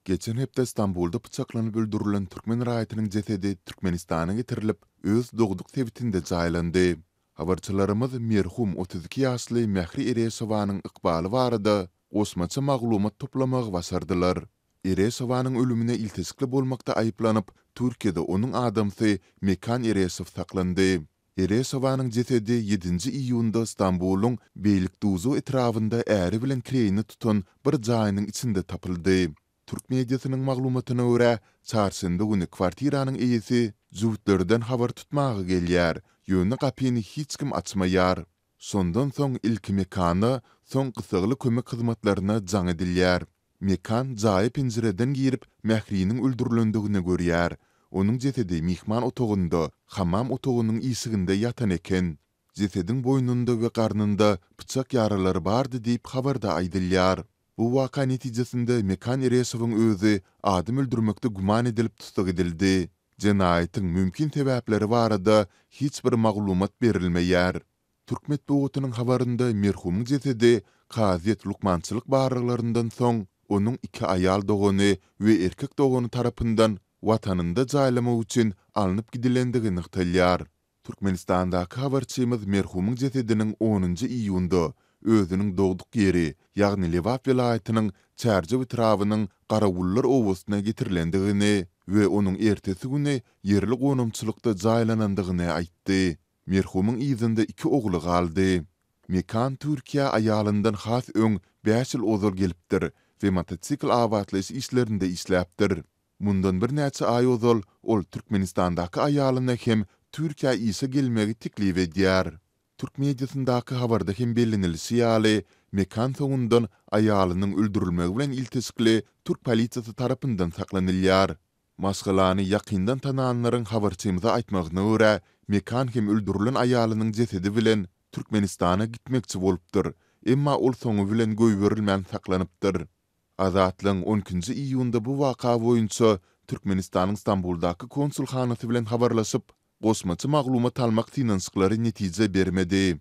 Geçen hepde Stambulda pyçaklanyp öldürilen türkmen raýatynyň jesedi Türkmenistana getirilip, öz dogduk sebitinde jaýlandy. Habarçylarymyz merhum 32 ýaşly Mähri Ereşowanyň ykbaly barada goşmaça maglumat toplamagy başardylar. Ereşowanyň ölümine ilteşikli bolmakda aýyplanyp, Türkiýede onuň adamsy Mekan Ereşow saklandy. Ereşowanyň jesedi ýedinji iýunda Stambulyň Beýlikduzu etrabynda äri bilen kireýine tutan bir jaýynyň içinde tapyldy. Türk mediasynyň maglumatyna görä, çarşenbe güni kwartiranyň eýesi jübütlerden habar tutmaga gelýär, ýöne gapyny hiç kim açmaýar. Şondan soň ilki Mekana, soň gyssagly kömek hyzmatlaryna jaň edilýär. Mekan jaýa penjireden girip, Mähriniň öldürilendigini görýär. Onuň jesedi myhman otagynda, hammam otagynyň işiginde ýatan eken. Jesediň boýnunda we garnynda pyçak ýaralary bardy diýip, habarda aýdylýar. Bu waka netijesinde Mekan Ereşowyň özi adam öldürmekde güman edilip tussag edildi. Jenaýatyň mümkin sebäpleri barada hiç bir maglumat berilmeýär. Türk metbugatynyň habarynda merhumyň jesedi kazyýet lukmançylyk barlaglaryndan soň, onuň iki aýal dogany we erkek dogany tarapyndan watanynda jaýlamak üçin alnyp gidilendigi nygtalýar. Türkmenistandaky habarçymyz merhumyň jesediniň onunjy iýunda özüniň dogduk ýeri, ýagny Lebap welaýatynyň Çärjew etrabynyň Garawullar obasyna getirilendigini we onuň ertesi güni ýerli gonamçylykda jaýlanandygyny aýtdy. Merhumyň yzynda iki ogly galdy. Mekan Türkiýä aýalyndan has öň, bäş ýyl ozal gelipdir we motosikl abatlaýyş işlerinde işläpdir. Mundan birnäçe aý ozal ol Türkmenistandaky aýalyna hem Türkiýä işe gelmegi teklip edýär. Türk mediasyndaky habarda hem bellenilişi ýaly, Mekan soňundan aýalynyň öldürilmegi bilen ilteşikli türk polisiýasy tarapyndan saklanylýar. Maşgalany ýakyndan tananlaryň habarçymyza aýtmagyna görä, Mekan hem öldürilen aýalynyň jesedi bilen Türkmenistana gitmekçi bolupdyr, emma ol soňy bilen goýberilmän saklanypdyr. Azatlygyň on ikinji iýunda bu waka boýunça Türkmenistanyň Stambuldaky konsulhanasy bilen habarlaşyp, goşmaça maglumat almak synanyşyklary netije bermedi.